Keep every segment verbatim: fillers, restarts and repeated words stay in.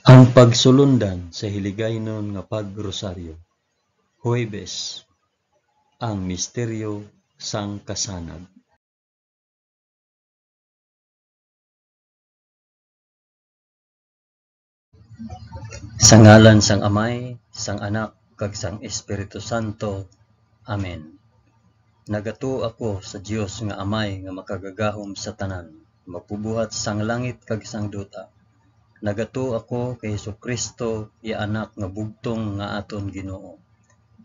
Ang pagsulundan sa Hiligaynon nga Pag-Rosaryo. Huwebes, ang misteryo sang kasanag. Sa ngalan sang Amay, sang Anak, kag sang Espiritu Santo. Amen. Nagatuo ako sa Dios nga Amay nga makagagahom sa tanan, magbubuhat sang langit kag sang duta. Nagatuo ako kay Jesu-Cristo, iya Anak nga bugtong nga aton Ginoo,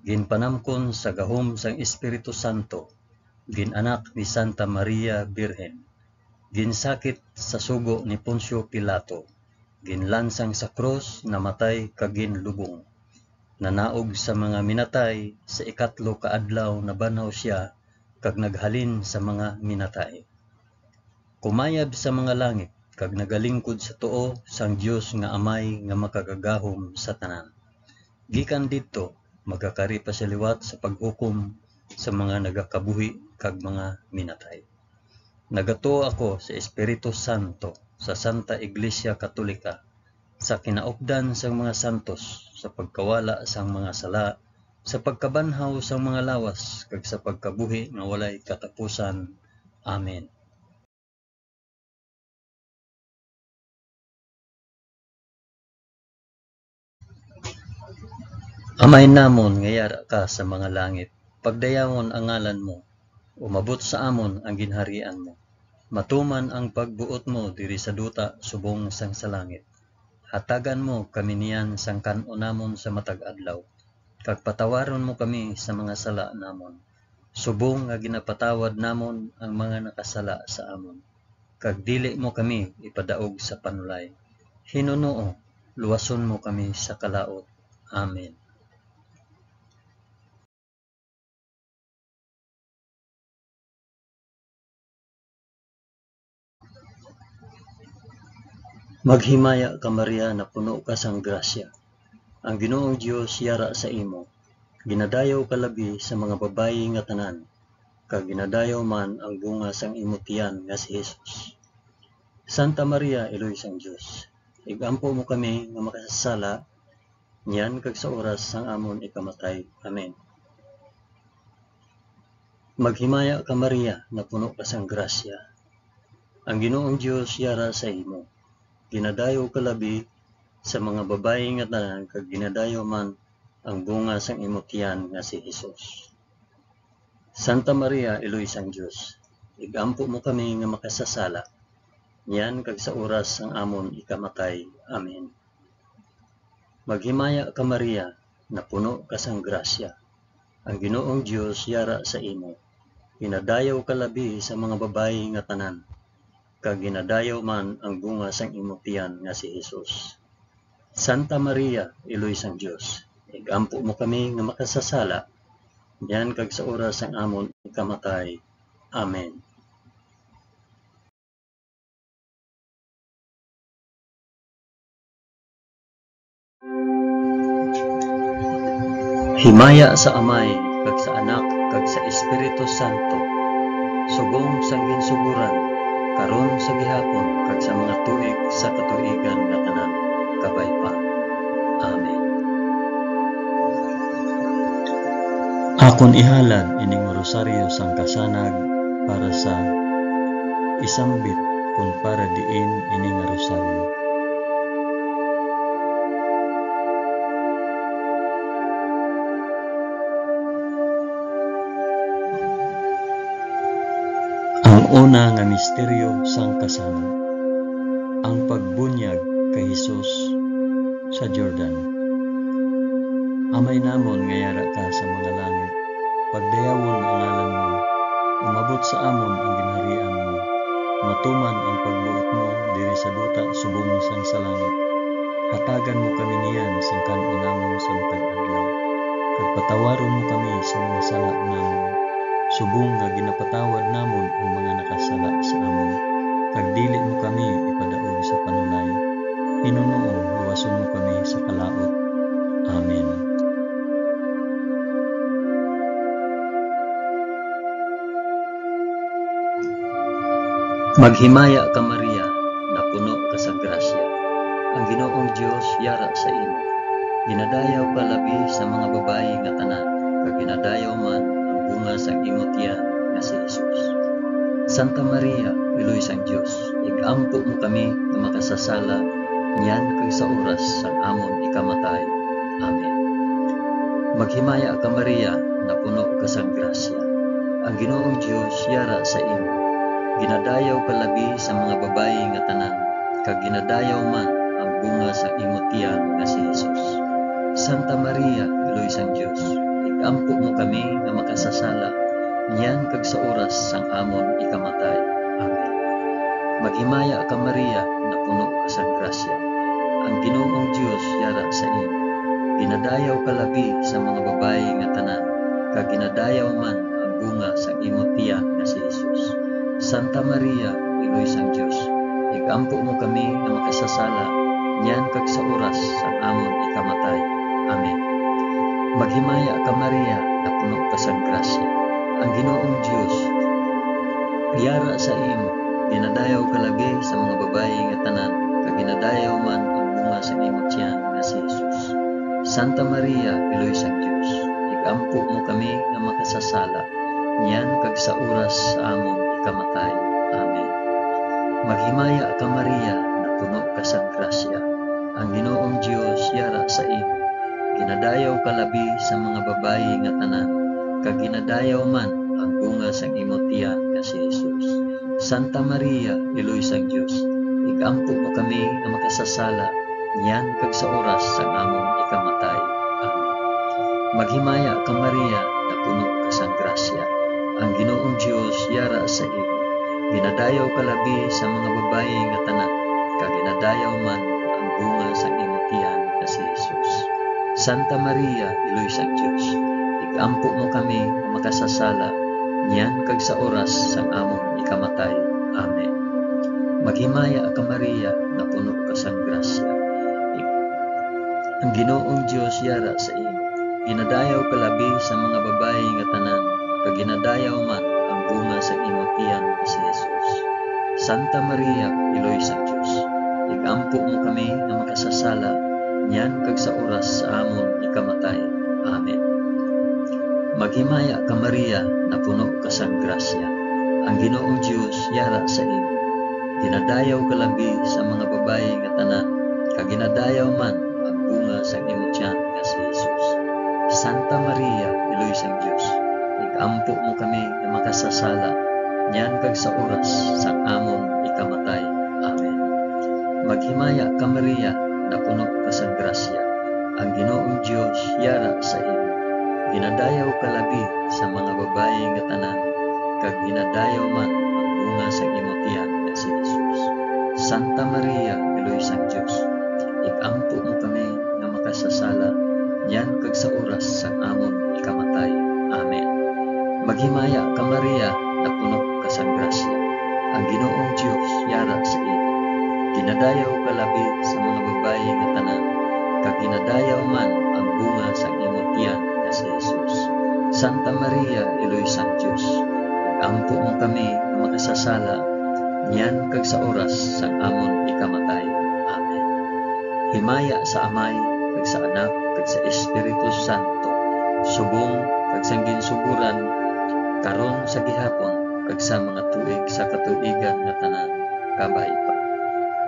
ginpanamkon sa gahom sang Espiritu Santo, gin-anak ni Santa Maria Birhen, ginsakit sa sugo ni Poncio Pilato, ginlansang sa krus, namatay kag ginlubong. Nanaog sa mga minatay, sa ikatlo ka adlaw nabanhaw sia kag naghalin sa mga minatay. Kumayab sa mga langit kag nagalingkod sa tuo sang Dios nga Amay nga makagagahom sa tanan. Gikan didto, magakari pa sia liwat sa paghukom sa mga nagakabuhi kag mga minatay. Nagatuo ako sa Espiritu Santo, sa Santa Iglesia Katolika, sa kinaupdan sang mga santos, sa pagkawala sang mga sala, sa pagkabanhaw sang mga lawas, kag sa pagkabuhi nga walay katapusan. Amen. Amay namon nga yara ka sa mga langit, pagdayawon ang ngalan mo, umabot sa amon ang ginharian mo, matuman ang pagbuot mo diri sa duta subong sang sa langit. Hatagan mo kami niyan sang kan-on namon sa matag adlaw, kag patawaron mo kami sa mga sala namon, subong nga ginapatawad namon ang mga nakasala sa amon, kag dili mo kami ipadaog sa panulay. Hinunoo, luwason mo kami sa kalaut. Amen. Maghimaya ka, Maria, napuno ka sang grasya. Ang Ginoong Dios yara sa imo. Ginadayaw ka labi sa mga babayi nga tanan, kag ginadayaw man ang bunga sang imo tiyan nga si Jesus. Santa Maria, Iloy sang Dios, ig-ampo mo kami nga makasasala, niyan kag sa oras sang amon ikamatay. Amen. Maghimaya ka, Maria, napuno ka sang grasya. Ang Ginoong Dios yara sa imo. Ginadayaw ka labi sa mga babayi nga tanan, kag ginadayaw man ang bunga sang imo tiyan nga si Jesus. Santa Maria, Iloy sang Dios, ig-ampo mo kami nga makasasala, niyan kag sa oras sang amon ikamatay. Amen. Maghimaya ka, Maria, napuno ka sang grasya. Ang Ginoong Dios yara sa imo. Ginadayaw ka labi sa mga babayi nga tanan, kag ginadayaw man ang bunga sang imo tiyan nga si Jesus. Santa Maria, Iloy sang Dios, ig-ampo mo kami nga makasasala, niyan kag sa oras sang amon ikamatay. Amen. Himaya sa Amay, kag sa Anak, kag sa Espiritu Santo, subong sang ginsugoran, karon, sa gihapon, kag sa mga tuig sa katuigan nga tanan. Kabay pa. Amen. Akon ihalad ining rosaryo sang kasanag para sa isambit kon para diin ini nga rosaryo. Ang una nga misteryo sang kasanag, ang pagbunyag kay Jesus sa Jordan. Amay namon nga yara ka sa mga langit, pagdayawon ang ngalan mo, umabot sa amon ang ginharian mo, matuman ang pagbuot mo diri sa duta subong sang sa langit. Hatagan mo kami niyan sang kan-on namon sa matag adlaw, kag patawaron mo kami sa mga sala namon, subong nga ginapatawad namon ang mga nakasala sa amon, kag dili mo kami ipadaog sa panulay. Hinunoo, luwason mo kami sa kalaut. Amen. Maghimaya ka, Maria, napuno ka sa grasya. Ginoong Dios, yara sa imo. Ginadayaw ka labi sa mga babayi nga tanan, kag ginadayaw man ang bunga sang imo tiyan nga si Jesus. Santa Maria, iloy sang Dios, ig-ampo mo kami nga makasasala niyan kag sa oras sang amon ikamatay. Amen. Maghimaya ka, Maria, napuno ka sang grasya. Ang Ginoong Dios yara sa imo. Ginadayaw ka labi sa mga babayi nga tanan, kag ginadayaw man ang bunga sang imo tiyan nga si Jesus. Santa Maria, iloy sang Dios, ig-ampo mo kami nga makasasala, niyan kag sa oras sang amon ikamatay. Amen. Maghimaya ka, Maria, napuno ka sang grasya. Ang Ginoong Dios yara sa imo. Ginadayaw ka labi sa mga babayi nga tanan, kag ginadayaw man ang bunga sang imo tiyan nga si Jesus. Santa Maria, iloy sang Dios, ig-ampo mo kami nga makasasala, niyan kag sa oras sang amon ikamatay. Amen. Maghimaya ka, Maria, napuno ka sang grasya. Ang Ginoong Dios yara sa imo. Ginadayaw ka labi sa mga babayi nga tanan, kag ginadayaw man ang bunga sa imo tiyan nga si Jesus. Santa Maria, iloy sang Dios, ig-ampo mo kami nga makasasala, niyan kag sa oras sa amon ikamatay. Amen. Maghimaya ka, Maria, napuno ka sang grasya. Ang Ginoong Dios yara sa imo. Ginadayaw ka labi sa mga babayi nga tanan, kag ginadayaw man ang bunga sang imo tiyan nga si Jesus. Santa Maria, iloy sang Dios, ig-ampo mo kami nga makasasala, niyan kag sa oras sang amon ikamatay. Amen. Maghimaya ka, Maria, napuno ka sang grasya. Ang Ginoong Dios yara sa imo. Ginadayaw ka labi sa mga babayi nga tanan, kag ginadayaw man ang bunga sang imo tiyan nga si Jesus. Santa Maria, iloy sang Dios, ig-ampo mo kami nga makasasala, niyan kag sa oras sang amon ikamatay. Amen. Maghimaya ka, Maria, napuno ka sang grasya. Ang Ginoong Dios yara sa imo. Ginadayaw ka labi sa mga babayi nga tanan, kag ginadayaw man ang bunga sang imo tiyan nga si Jesus. Santa Maria, iloy sang Dios, ig-ampo mo kami nga makasasala, niyan kag sa oras sa amon ikamatay. Amen. Maghimaya ka, Maria, napuno ka sang grasya. Ang Ginoong Dios yara sa imo. Ginadayaw ka labi sa mga babayi nga tanan, kag ginadayaw man ang bunga sang imo tiyan nga si Jesus. Santa Maria, iloy sang Dios, ig-ampo mo kami nga makasasala, niyan kag sa oras sang amon ikamatay. Amen. Maghimaya ka, Maria, napuno ka sang grasya. Ang Ginoong Dios yara sa imo. Ginadayaw ka labi sa mga babayi nga tanan, kag ginadayaw man ang bunga sang imo tiyan nga si Jesus. Santa Maria, iloy sang Dios, ig-ampo mo kami nga makasasala, niyan kag sa oras sang amon ikamatay. Amen. Maghimaya ka, Maria, napuno ka sang grasya. Ang Ginoong Dios yara sa imo. Ginadayaw ka labi sa mga babayi nga tanan, kag ginadayaw man ang bunga sang imo tiyan nga si Jesus. Santa Maria, iloy sang Dios, ig-ampo mo kami nga makasasala, niyan kag sa oras sang amon ikamatay. Amen. Himaya sa Amay, kag sa Anak, kag sa Espiritu Santo, subong kag sang ginsugoran, karon, sa gihapon, kag sa mga tuig sa katuigan nga tanan. Kabay pa.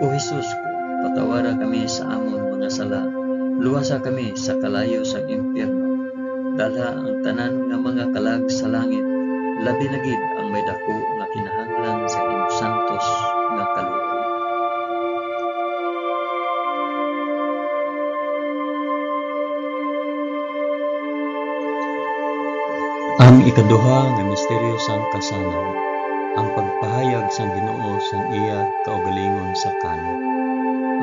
O Jesus ko, patawara kami sa amon mga sala, luwasa kami sa kalayo sang impyerno, dalha ang tanan nga mga kalag sa langit, labi na gid ang may daku nga kinahanglan sa imo santos nga kaluoy. Ang ikaduha nga misteryo sang kasalan, ang pagpahayag sang Ginoo sang iya kaugalingon sa Cana.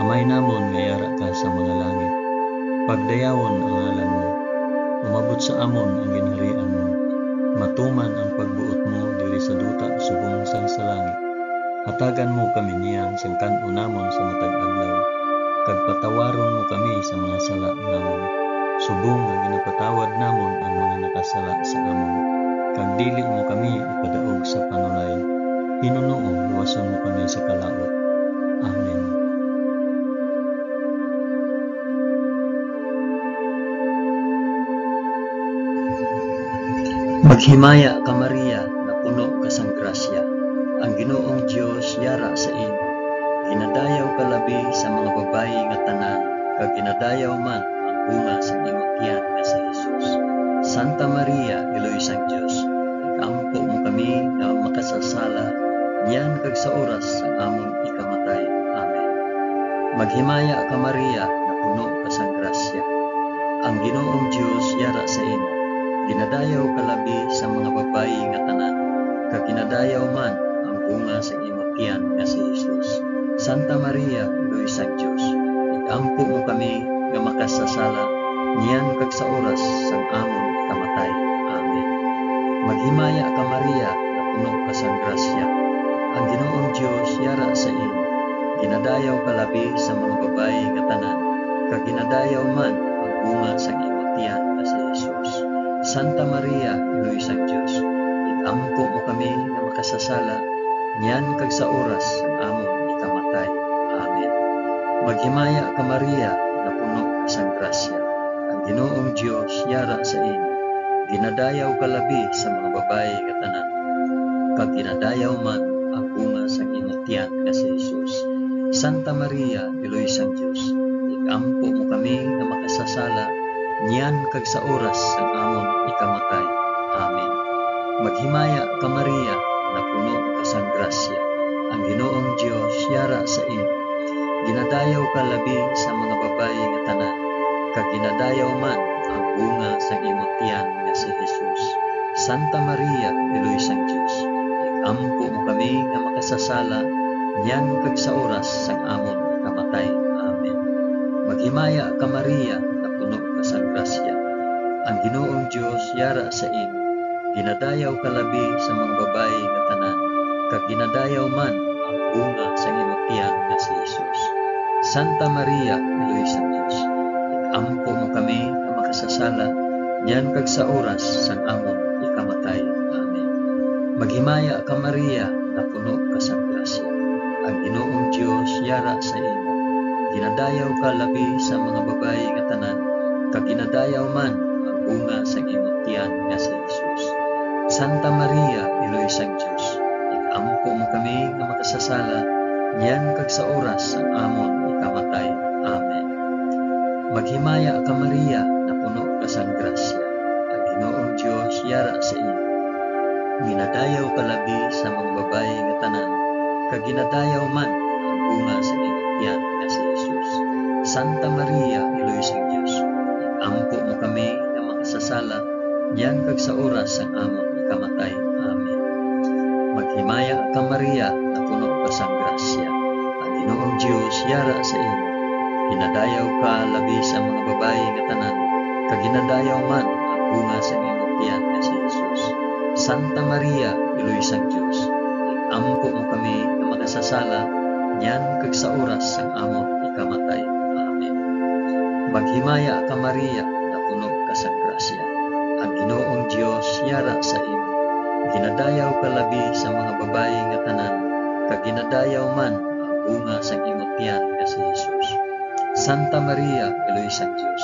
Amay namon nga yara ka sa mga langit, pagdayawon ang ngalan mo. Umabot sa amon ang ginharian mo. Matuman ang pagbuot mo diri sa duta subong sang sa langit. Hatagan mo kami niyan sing kan-o namon sa matag adlaw, kag patawaron mo kami sa mga sala namon, subong nga ginapatawad namon ang mga nakasala sa amon. Kag dili mo kami ipadaog sa panulay. Hinunoo, luwason mo kami sa kalaut. Amen. Maghimaya ka, Maria, nga puno ka sang grasya, ang Ginoong Dios yara sa imo. Ginadayaw ka labi sa mga babayi nga tanan, kag ginadayaw man ang bunga sang imo tiyan nga si Jesus. Santa Maria, Iloy sang Dios, ig-ampo mo kami nga makasasala, niyan kag sa oras sang amon ikamatay. Amen. Maghimaya ka, Maria, nga puno ka sang grasya, ang Ginoong Dios yara sa imo. Ginadayaw ka labi sa mga babayi nga tanan, kag ginadayaw man ang bunga sa imo tiyan nga si Jesus. Santa Maria, Iloy sang Dios, ig-ampo mo kami nga makasasala, niyan kag sa oras sang amon ikamatay. Amen. Maghimaya ka, Maria, nga puno ka sang grasya, ang Ginoong Dios yara sa imo. Ginadayaw ka labi sa mga babayi nga tanan, kag ginadayaw man ang bunga sang imo tiyan nga si Jesus. Santa Maria, Iloy sang Dios, ig-ampo mo kami nga makasasala, niyan kag sa oras sang amon ikamatay. Amen. Maghimaya ka, Maria, nga puno ka sang grasya, ang Ginoong Dios yara sa imo. Ginadayaw ka labi sa mga babayi nga tanan, kag ginadayaw man ang bunga sang imo tiyan nga si Jesus. Santa Maria, Iloy sang Dios, ig-ampo mo kami nga makasasala, niyan kag sa oras sang amon ikamatay. Amen. Maghimaya ka, Maria, nga puno ka sang grasya, ang Ginoong Dios yara sa imo. Ginadayaw ka labi sa mga babayi nga tanan, kag ginadayaw man ang bunga sang imo tiyan nga si Jesus. Santa Maria, Iloy sang Dios, ig-ampo mo kami nga makasasala, niyan kag sa oras sang amon kamatay. Amen. Maghimaya ka, Maria, nga puno ka sang grasya, ang Ginoong Dios yara sa imo. Ginadayaw ka labi sa mga babayi nga tanan, kag ginadayaw man ang bunga sang imo tiyan nga si Jesus. Santa Maria, Iloy sang Dios, ig-ampo mo kami nga makasasala, niyan kag sa oras sang amon ikamatay. Amen. Maghimaya ka, Maria, nga puno ka sang grasya, ang Ginoong Dios yara sa imo. Ginadayaw ka labi sa mga babayi nga tanan, kag ginadayaw man ang bunga sang imo tiyan nga si Jesus. Santa Maria, Iloy sang Dios, ig-ampo mo kami nga makasasala, niyan kag sa oras sang amon ikamatay. Amen. Maghimaya ka, Maria, nga puno ka sang grasya, ang Ginoong Dios yara sa imo. Ginadayaw ka labi sa mga babayi nga tanan, kag ginadayaw man ang bunga sa imo tiyan nga si Jesus. Santa Maria, Iloy sang Dios, ig-ampo mo kami nga makasasala, niyan kag sa oras sang amon ikamatay. Amen. Maghimaya ka, Maria, nga puno ka sang grasya, ang Ginoong Dios yara sa imo. Ginadayaw ka labi sa mga babayi nga tanan, kag ginadayaw man ang bunga sang imo tiyan nga si Jesus. Santa Maria, Iloy sang Dios, ig-ampo mo kami nga makasasala, niyan kag sa oras sang amon ikamatay. Amen. Maghimaya ka, Maria, nga puno ka sang grasya, ang Ginoong Dios yara sa imo. Ginadayaw ka labi sa mga babayi nga tanan, kag ginadayaw man ang bunga sang imo tiyan nga si Jesus. Santa Maria, Iloy sang Dios,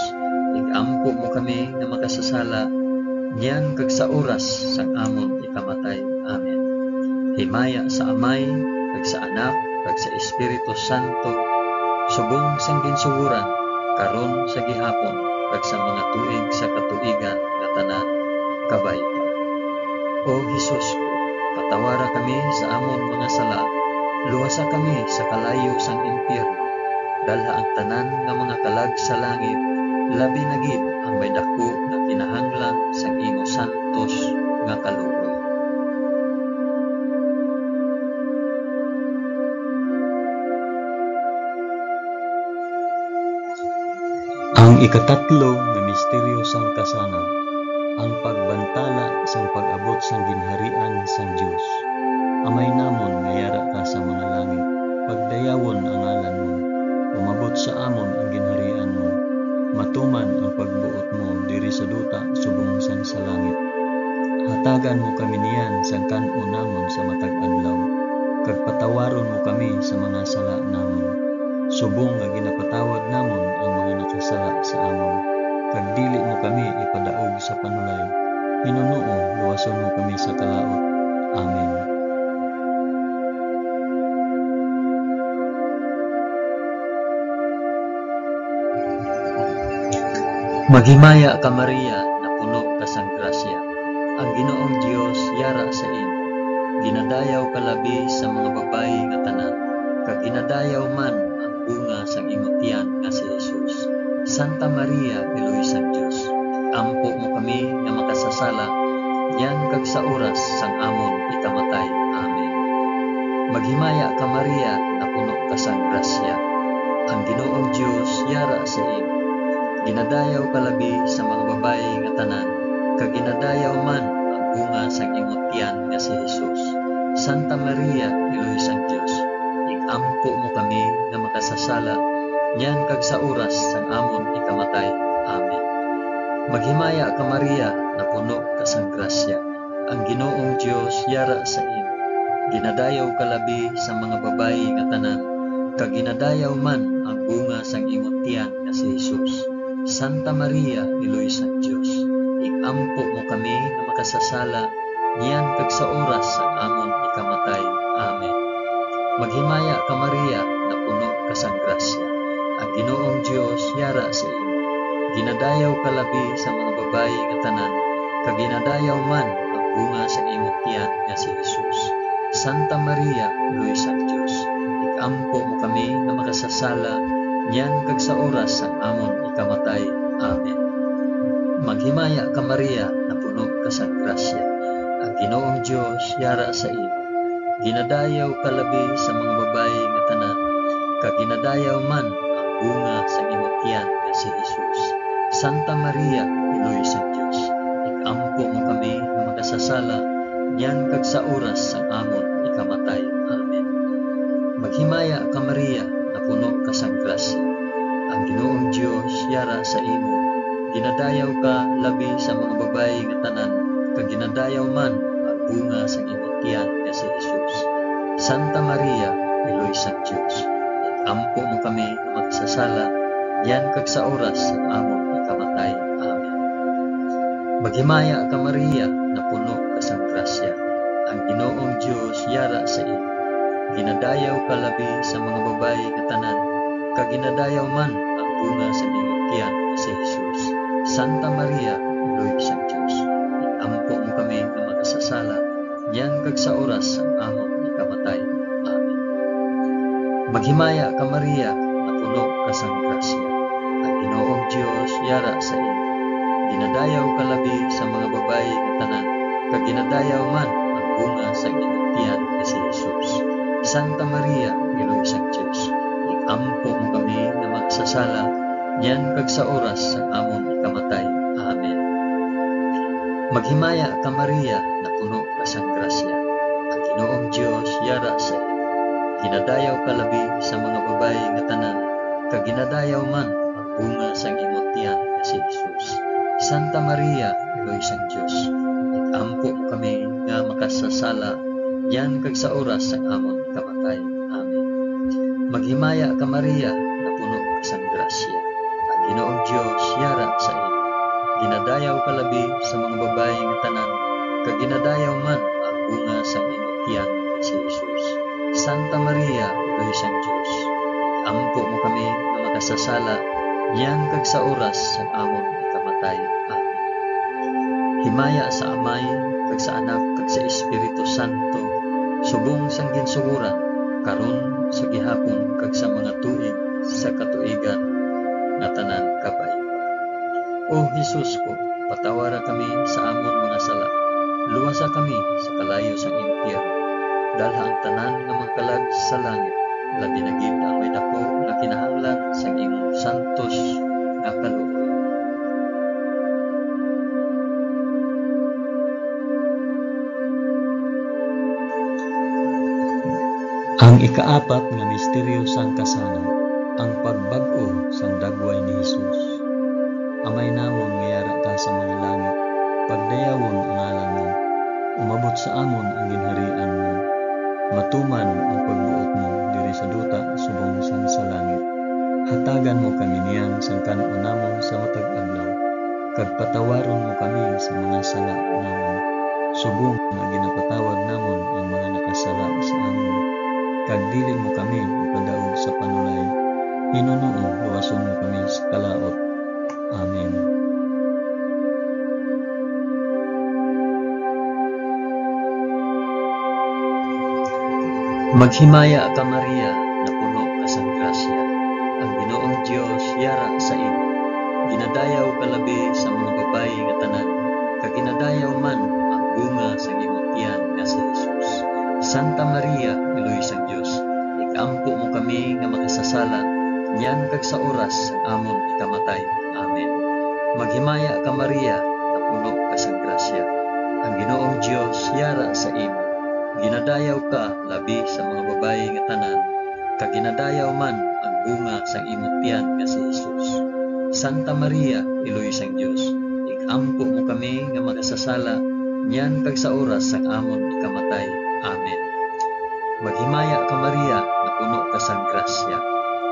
ig-ampo mo kami nga makasasala, niyan kag sa oras sang amon ikamatay. Amen. Himaya sa Amay, kag sa Anak, kag sa Espiritu Santo, subong sang ginsugoran, karon, sa gihapon, kag sa mga tuig sa katuigan nga tanan. Kabay pa. O Jesus ko, patawara kami sa amon mga sala, luwasa kami sa kalayo sang impyerno, dalha ang tanan nga mga kalag sa langit, labi na gid ang may daku nga kinahanglan sang imo santos nga kaluoy. Ang ikatatlo nga misteryo sang kasanag, ang pagbantala sang pag-abot sang ginharian sang Dios. Amay namon nga yara ka sa mga langit, pagdayawon ang ngalan mo. Umabot sa amon ang ginharian mo. Matuman ang pagbuot mo diri sa duta subong sang sa langit. Hatagan mo kami niyan sang kan-on namon sa matag adlaw, kag patawaron mo kami sa mga sala namon, subong nga ginapatawad namon ang mga nakasala sa amon, kag dili mo kami ipadaog sa panulay, Ginoo, luwason mo kami sa kalaut. Amen. Maghimaya ka, Maria, napuno ka sang grasya. Ang Ginoong Dios yara sa imo. Ginadayaw ka labi sa mga babayi nga tanan, kag ginadayaw man ang bunga sang imo tiyan nga si Jesus. Santa Maria, Iloy sang Dios, ampo mo kami nga makasasala, niyan kag sa oras sang amon ikamatay. Amen. Maghimaya ka, Maria, napuno ka sang grasya. Ang Ginoong Dios yara sa imo. Ginadayaw ka labi sa mga babayi nga tanan, kag ginadayaw man ang bunga sang imo tiyan nga si Jesus. Santa Maria, Iloy sang Dios, ig-ampo mo kami nga makasasala, niyan kag sa oras sang amon ikamatay. Amen. Maghimaya ka, Maria, napuno ka sang grasya. Ang Ginoong Dios yara sa imo. Ginadayaw ka labi sa mga babayi nga tanan, kag ginadayaw man ang bunga sang imo tiyan nga si Jesus. Santa Maria, Iloy sang Dios, ig-ampo mo kami nga makasasala, niyan kag sa oras sang amon ikamatay. Amen. Maghimaya ka, Maria, napuno ka sang grasya. Ang Ginoong Dios yara sa imo. Ginadayaw ka labi sa mga babayi nga tanan, kag ginadayaw man ang bunga sa imo tiyan nga si Jesus. Santa Maria, Iloy sang Dios, ig-ampo mo kami nga makasasala, niyan kag sa oras sang amon ikamatay. Amen. Maghimaya ka, Maria, napuno ka sang grasya. Ang Ginoong Dios yara sa imo. Ginadayaw ka labi sa mga babayi nga tanan, kag ginadayaw man ang bunga sang imo tiyan nga si Jesus. Santa Maria, Iloy sang Dios, ig-ampo mo kami nga makasasala, niyan kag sa oras sang amon ikamatay. Amen. Maghimaya ka, Maria, napuno ka sang grasya. Ang Ginoong Dios yara sa imo. Ginadayaw ka labi sa mga babayi nga tanan, kag ginadayaw man ang bunga sang imo tiyan nga si Jesus. Santa Maria, Iloy sang Dios, ig-ampo mo kami nga makasasala, niyan kag sa oras sang amon ikamatay. Amen. Maghimaya ka, Maria, napuno ka sang grasya. Ang Ginoong Dios yara sa imo. Ginadayaw ka labi sa mga babayi nga tanan, kag ginadayaw man ang bunga sang imong tiyan nga si Jesus. Santa Maria, Iloy sang Dios, ig-ampo mo kami nga makasasala, niyan kag sa oras sang amon ikamatay. Amen. Maghimaya ka, Maria, napuno ka sang grasya. Ang Ginoong Dios yara sa imo. Ginadayaw ka labi sa mga babayi nga tanan, kag ginadayaw man ang bunga sang imong tiyan nga si Jesus. Santa Maria, Iloy sang Dios, ig-ampo mo kami nga makasasala, niyan kag sa oras sang amon ikamatay. Amen. Maghimaya ka, Maria, napuno ka sang grasya. Ang Ginoong Dios yara sa imo. Ginadayaw ka labi sa mga babayi nga tanan, kag ginadayaw man ang bunga sang imo tiyan nga si Jesus. Santa Maria, Iloy sang Dios, ig-ampo mo kami nga makasasala, niyan kag sa oras sang amon kamatay. Amen. Maghimaya ka, Maria, napuno ka sang grasya. Ang Ginoong Dios yara sa imo. Ginadayaw ka labi sa mga babayi nga tanan, kag ginadayaw man ang bunga sang imong tiyan nga si Jesus. Santa Maria, Iloy sang Dios, ampo mo kami nga makasasala, niyan kag sa oras sang amon ikamatay. Amen. Himaya sa Amay, kag sa Anak, kag sa Espiritu Santo, subong sang ginsugoran, karon, sa gihapon, kag sa mga tuig sa katuigan nga tanan. Kabay. O Jesus ko, patawara kami sa amon mga sala, luwasa kami sa kalayo sang impyerno, dalha ang tanan nga mga kalag sa langit, labi na gid ang may daku nga kinahanglan sang imong santos nga kaluoy. Ang ikaapat nga misteryo sang Kasana, ang pagbag-o sang dagway ni Jesus. Amay namon nga yara ka sa mga langit, pagdayawon ang ngalan mo. Umabot sa amon ang ginharian mo. Matuman ang pagbuot mo diri sa duta subong sang sa langit. Hatagan mo kami niyan sang kan-on namon sa matag adlaw. kag patawaron mo kami sa mga sala namon, subong nga ginapatawad namon ang mga nakasala sa amon, kag dili mo kami ipadaog sa panulay, hinunoo luwason mo kami sa kalaut. Amen. Maghimaya ka, Maria, napuno ka sang grasya. Ang Ginoong Dios yara sa imo. Ginadayaw ka labi sa mga babayi nga tanan, kag ginadayaw man ang bunga sang imong tiyan nga si Jesus. Santa Maria, Iloy sang Dios, ig-ampo mo kami nga makasasala, niyan kag sa oras sang amon ikamatay. Amen. Maghimaya ka, Maria, napuno ka sang grasya. Ang Ginoong Dios yara sa imo. Ginadayaw ka labi sa mga babayi nga tanan, kag ginadayaw man ang bunga sang imong tiyan nga si Jesus. Santa Maria, Iloy sang Dios, ig-ampo mo kami nga makasasala, niyan kag sa oras sang amon ikamatay. Amen. Maghimaya ka, Maria, napuno ka sang grasya.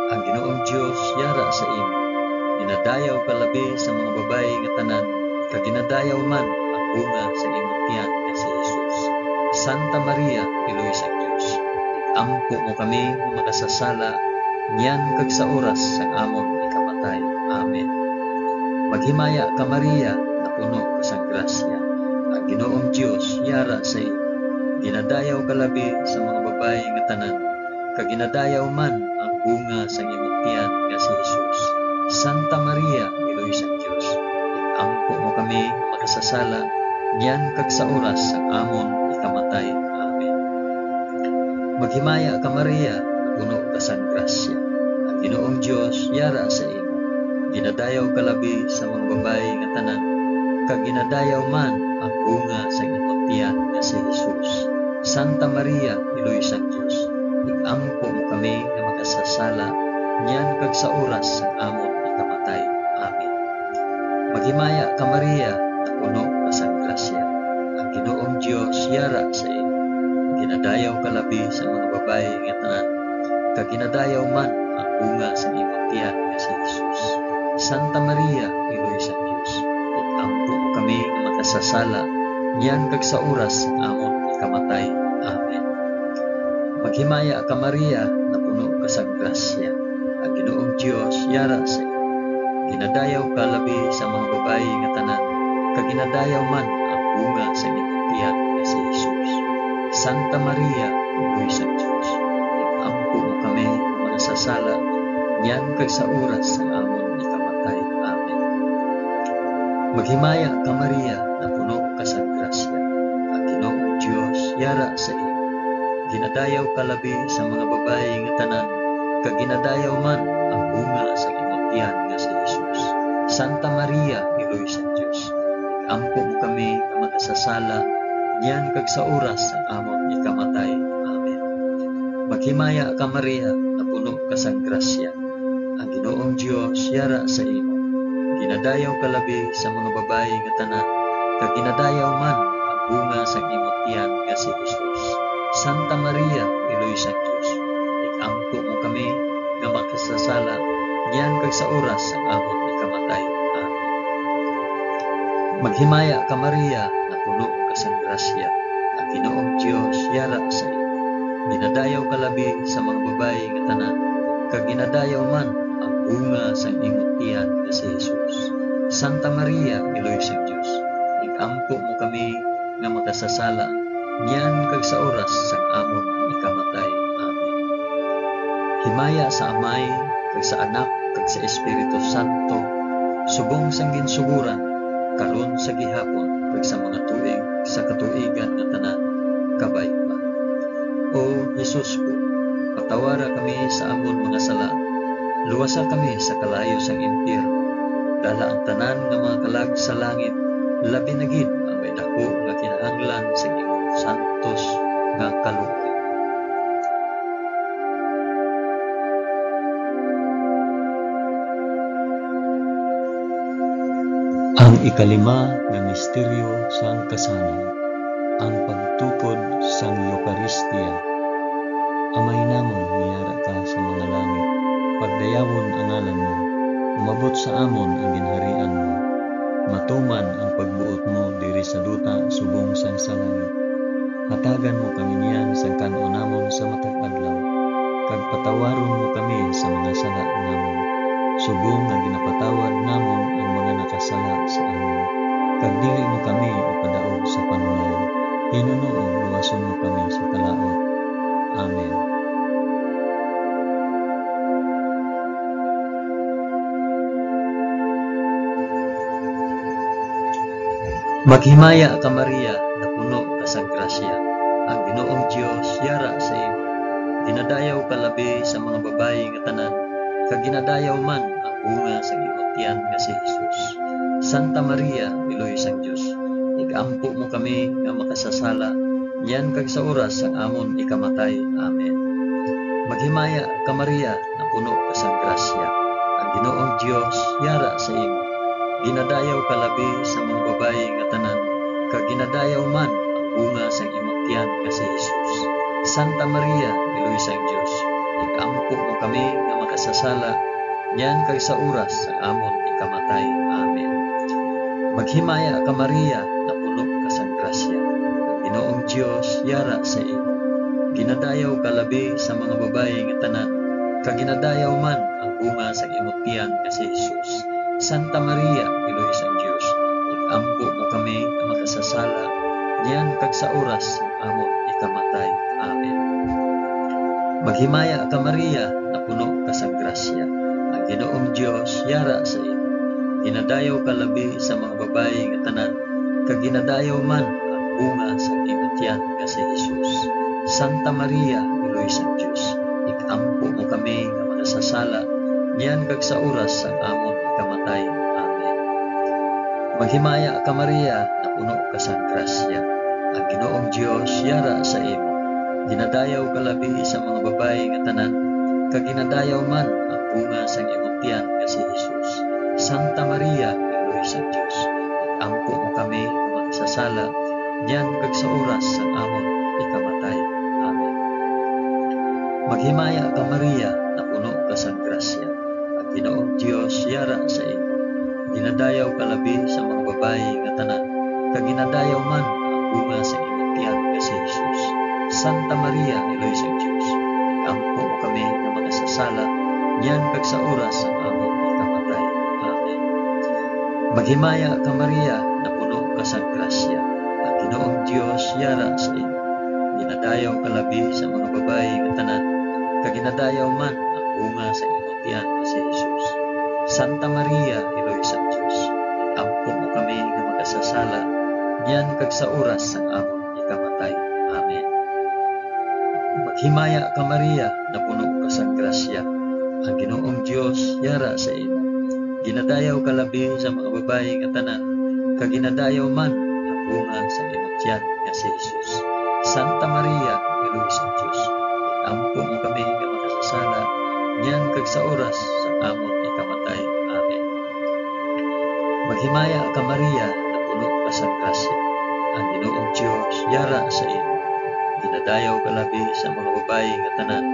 Ang Ginoong Dios yara sa imo. Ginadayaw ka labi sa mga babayi nga tanan, kag ginadayaw man ang bunga sa imong tiyan nga si Jesus. Santa Maria, Iloy sang Dios, ig-ampo mo kami nga makasasala, niyan kag sa oras sang amon ikamatay. Amen. Maghimaya ka, Maria, napuno ka sang grasya. Ang Ginoong Dios yara sa imo. Ginadayaw ka labi sa mga babayi nga tanan, kag ginadayaw man ang bunga sang imong tiyan nga si Jesus. Santa Maria, Iloy sang Dios, ig-ampo mo kami nga makasasala, niyan kag sa oras sang amon ikamatay. Amen. Maghimaya ka, Maria, napuno ka sang grasya. Ang Ginoong Dios yara sa imo. Ginadayaw ka labi sa mga babayi nga tanan, kag ginadayaw man ang bunga sang imong tiyan nga si Jesus. Santa Maria, Iloy sang Dios, ig-ampo mo kami nga makasasala, niyan kag sa oras sang amon ikamatay. Amen. Maghimaya ka, Maria, napuno ka sang grasya. Ang Ginoong Dios yara sa imo. Ginadayaw ka labi sa mga babayi nga tanan, kag ginadayaw man ang bunga sang imong tiyan nga si Jesus. Santa Maria, Iloy sang Dios, ig-ampo mo kami nga makasasala, niyan kag sa oras sang amon ikamatay. Amen. Maghimaya ka, Maria, napuno ka sang grasya. Ang Ginoong Dios yara sa imo. Ginadayaw ka labi sa mga babayi nga tanan, kag ginadayaw man ang bunga sa imong tiyan nga si Jesus. Santa Maria, Iloy sang Dios, ig-ampo mo kami nga makasasala, niyan kag sa oras sang amon ikamatay. Amen. Maghimaya ka, Maria, napuno ka sang grasya. Ang Ginoong Dios yara sa imo. Ginadayaw ka labi sa mga babayi nga tanan, kag ginadayaw man ang bunga sa imong tiyan nga si Jesus. Santa Maria, Iloy sang Dios, ig-ampo mo kami nga makasasala, niyan kag sa oras sang amon ikamatay. Amen. Maghimaya ka, Maria, napuno ka sang grasya. Ang Ginoong Dios yara sa imo. Ginadayaw ka labi sa mga babayi nga tanan, kag ginadayaw man ang bunga sang imong tiyan nga si Jesus. Santa Maria, Iloy sang Dios, ig-ampo mo kami nga makasasala, niyan kag sa oras sang amon ikamatay. Amen. Maghimaya ka, Maria, napuno ka sang grasya. Ang Ginoong Dios yara sa imo. Ginadayaw ka labi sa mga babayi nga tanan, kag ginadayaw man ang bunga sang imong tiyan nga si Jesus. Santa Maria, Iloy sang Dios, ig-ampo mo kami nga makasasala, niyan kag sa oras sang amon ikamatay. Amen. Himaya sa Amay, kag sa Anak, kag sa Espiritu Santo, subong sang ginsugoran, karon, sa gihapon, kag sa mga tuig sa katuigan nga tanan. Kabay pa. O Jesus ko, patawara kami sa amon mga sala, luwasa kami sa kalayo sang impyerno, dala ang tanan nga mga kalag sa langit, labi na gid ang may daku nga kinahanglan sa imong santos nga kaluoy. Ang ikalima nga misteryo sang kasanag, ang pagtukod sang Eukaristia. Amay namon nga yara ka sa mga langit, pagdayawon ang ngalan mo, umabot sa amon ang ginharian mo. matuman ang pagbuot mo diri sa duta subong sang sa langit. Hatagan mo kami niyan sang kan-o namon sa matag adlaw, kag patawaron mo kami sa mga sala namon, subong nga ginapatawad namon ang mga nakasala sa amon. Kag dili mo kami ipadaog sa panulay, hinunoo luwason mo kami sa kalaut. Amen. Maghimaya ka, Maria, napuno ka sang grasya. Ang Ginoong Dios yara sa imo. Ginadayaw ka labi sa mga babayi nga tanan, kag ginadayaw man ang bunga sang imo tiyan nga si Jesus. Santa Maria, Iloy sang Dios, ig-ampo mo kami nga makasasala, niyan kag sa oras sang amon ikamatay. Amen. Maghimaya ka, Maria, napuno ka sang grasya. Ang Ginoong Dios yara sa imo. Ginadayaw ka labi sa mga babayi nga tanan, kag ginadayaw man ang bunga sang imo tiyan nga si Jesus. Santa Maria, Iloy sang Dios, ig-ampo mo kami nga makasasala, niyan kag sa oras sang amon ikamatay. Amen. Maghimaya ka, Maria, napuno ka sang grasya. Ang Ginoong Dios yara sa imo. Ginadayaw ka labi sa mga babayi nga tanan, kag ginadayaw man ang bunga sang imo tiyan nga si Jesus. Santa Maria, Iloy sang Dios, ig-ampo mo kami nga makasasala, niyan kag sa oras sang amon ikamatay. Amen. Maghimaya ka, Maria, napuno ka sang grasya. Ang Ginoong Dios yara sa imo. Ginadayaw ka labi sa mga babayi nga tanan, kag ginadayaw man ang bunga sang imo tiyan nga si Jesus. Santa Maria, Iloy sang Dios, ig-ampo mo kami nga makasasala, niyan kag sa oras sang amon ikamatay. Amen. Maghimaya ka, Maria, napuno ka sang grasya. Ang Ginoong Dios yara sa imo. Ginadayaw ka labi sa mga babayi nga tanan, kag ginadayaw man ang bunga sang imo tiyan nga si Jesus. Santa Maria, Iloy sang Dios, ig-ampo mo kami nga makasasala, niyan kag sa oras sang amon ikamatay. Amen. Maghimaya ka, Maria, napuno ka sang grasya. Ang Ginoong Dios yara sa imo. Ginadayaw ka labi sa mga babayi nga tanan, kag ginadayaw man ang bunga sa imo tiyan nga si Jesus. Santa Maria, Iloy sang Dios, ig-ampo mo kami nga makasasala, niyan kag sa oras sang amon ikamatay. Amen. Maghimaya ka, Maria, napuno ka sang grasya. Ang Ginoong Dios yara sa imo. Ginadayaw ka labi sa mga babayi nga tanan, kag ginadayaw man ang bunga sa imo tiyan nga si Jesus. Santa Maria, Iloy sang Dios, ig-ampo mo kami nga makasasala, niyan kag sa oras sang amon ikamatay. Amen. Maghimaya ka, Maria, napuno ka sang grasya. Ang Ginoong Dios yara sa imo. Ginadayaw ka labi sa mga babayi nga tanan, kag ginadayaw man ang bunga sa imo tiyan nga si Jesus. Santa Maria, Iloy sang Dios, ig-ampo mo kami nga makasasala, niyan kag sa oras sang amon ikamatay. Amen. Maghimaya ka, Maria, napuno ka sang grasya. Ang Ginoong Dios yara sa imo. Ginadayaw ka labi sa mga babayi nga tanan,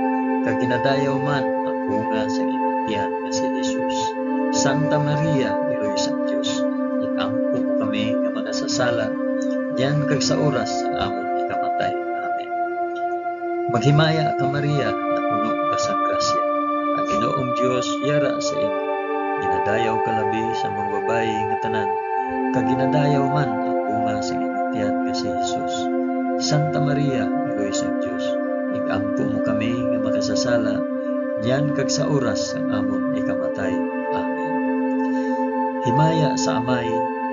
kag ginadayaw man ang bunga sang imo tiyan nga si Jesus. Santa Maria, Iloy sang Dios, ig-ampo mo kami nga makasasala, niyan kag sa oras sang amon ikamatay. Amen. Maghimaya ka, Maria, napuno ka sang grasya. Ang Ginoong Dios yara sa imo. Ginadayaw ka labi sa mga babayi nga tanan, kag ginadayaw man ang bunga sang imo tiyan nga si Jesus. Santa Maria, Iloy sang Dios, ig-ampo mo kami nga makasasala, niyan kag sa oras sang amon ikamatay. Amen. Himaya sa Amay,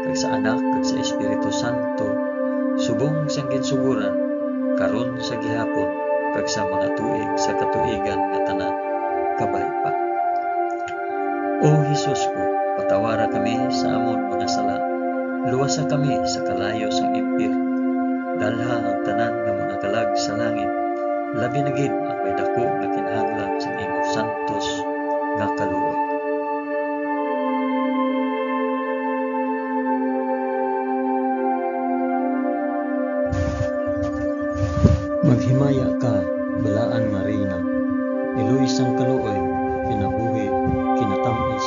kag sa Anak, kag sa Espiritu Santo, subong sang ginsugoran, karon, sa gihapon, kag sa mga tuig sa katuigan nga tanan. Kabay pa. O Jesus ko, patawara kami sa amon mga sala, luwasa kami sa kalayo sang impyerno, dalha ang tanan nga mga kalag sa langit, labi na gid ang may daku nga kinahanglan sang imo santos nga kaluoy. Maghimaya ka, balaan nga Reyna, iloy sang kaluoy, kinabuhi, kinatamis,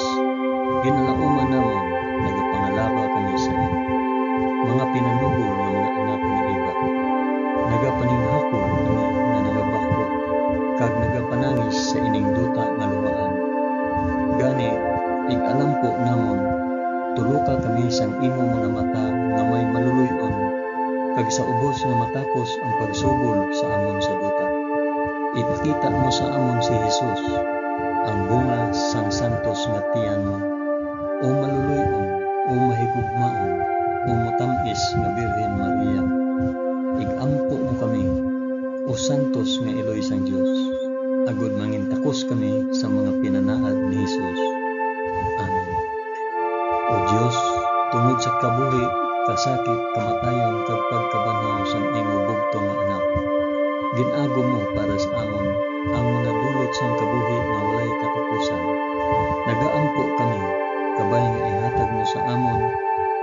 ginalauman namon, nagapangalaba kami sang imo mga mata nga may maluloy-on, kag sa ubos nga matapos ang pagsubol sa amon sa duta, ipakita mo sa amon si Jesus, ang bunga sang santos nga tiyan mo. O maluloy-on, o mahigugmaon, o matam-is nga Birhen Maria, ig-ampo mo kami, o santos nga iloy sang Dios, agod mangintakos kami sa mga pinanaad ni Jesus. Amen. O Dios, tungod sa kabuhi, kasakit, kamatayon, kag pagkabanhaw sang imo bugtong nga Anak, gin-agom mo para sa amon ang mga dulot sang kabuhi nga walay katapusan. Nagaampo kami, kabay nga ihatag mo sa amon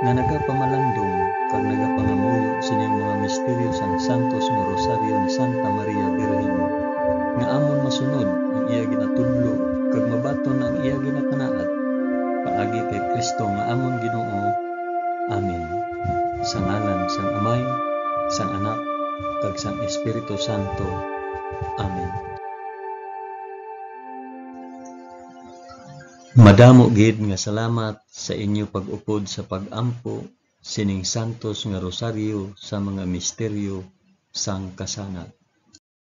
nga nagapamalandong kag nagapangamuyo sining mga misteryo sang Santos nga Rosaryo ni Santa Maria Birhen, nga amon masunod ang iya ginatudlo kag mabaton ang iya ginapanaad, paagi kay Cristo nga amon Ginoo. Amen. Sa ngalan sang Amay, sang Anak, kag sang Espiritu Santo. Amen. Madamo gid nga salamat sa inyo pag-upod sa pag-ampo sining santos nga rosaryo sa mga misteryo sang kasanag.